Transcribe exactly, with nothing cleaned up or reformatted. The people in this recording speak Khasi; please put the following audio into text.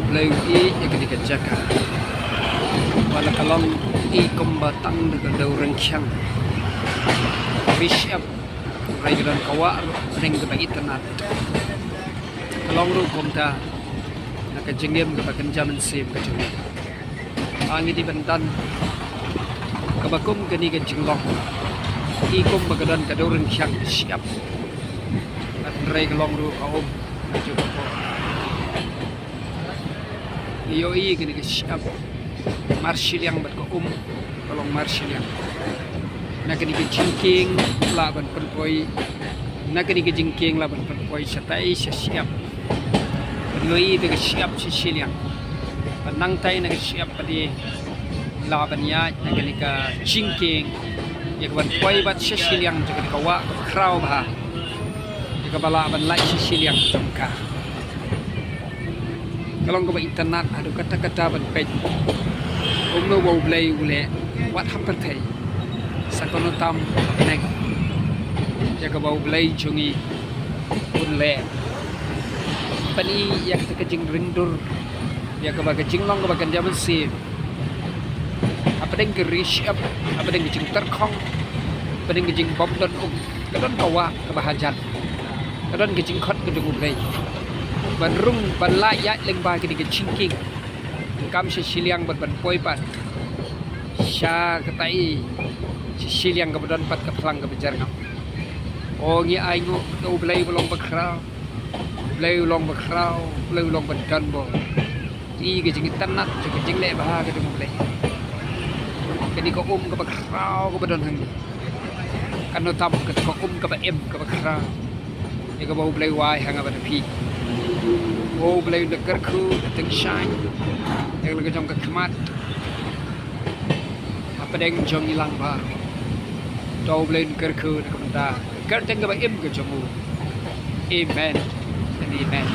Blei u ïeit ïa kane ka jaka. Ba la ka long i kumba tang da ka dewryngkhiang. Ri shyiap, hynrei ka don ka wah ruh hapdeng kaba itynnat. Ka long ruh kumta na ka jingim kaba kynja mynsiem ka jong ngi. Ba ngi dei ban don kaba kum kane ka jinglong. I kumba ka don ka dewryngkhiang ka shyiap. Hynrei ka long ruh ka um ka jong ka por. Ïohi kane ka shyiap mar shiliang bad ka um ka long mar shiliang. Na kane ka jingkieng lah ban pynpoi, na kane ka jingkieng lah ban pynpoi shatai sha shyiap. Ban ïohi da ka shyiap sha shiliang. Ban nangtai na ka shyiap pat i lah ban ïaid na kane ka jingkieng ïa ka ban poi bad sha shiliang jong kane ka wah kaba khraw bha. Ïa kaba lah ban lait sha shiliang jong ka. Ka long kaba itynnat haduh katta katta ban peit. Kumno ba U Blei u leh wat ha pyrthei. Sa kano tam ha bneng. Ïa kaba U Blei jong ngi un leh. Ban i ïa kata ka jingringdur. Ïa kaba ka jinglong kaba kynja mynsiem. Hapdeng ka ri shyiap, hapdeng ka jingtyrkhong, hapdeng ka jingbym don um, ka don ka wah kaba hajan. Ka don ka jingkhot ka jong U Blei ban rung ban lait ïaid lyngba kane ka jingkieng. Kam sha shiliang bad ban poi pat sha katai sha shiliang kaba don pat ka phlang kaba jyrngam. O ngi ainguh da U Blei ba long ba khraw. U Blei u long ba khraw, U Blei u long ba donbor. I ka jingitynnat jong ka jingleh bha ka jong U Blei. Kane ka um kaba khraw kaba don hangne. Kano tam kata ka um kaba im kaba khraw. Ïa kaba U Blei u ai ha nga bad ha phi. O U Blei un da kyrkhu da tyngshaiñ ïa la ka jong ka khmat hapdeng jong ngi lang bha. To U Blei un kyrkhu na ka bynta ka kyrteng kaba im ka jong u. Amen and amen.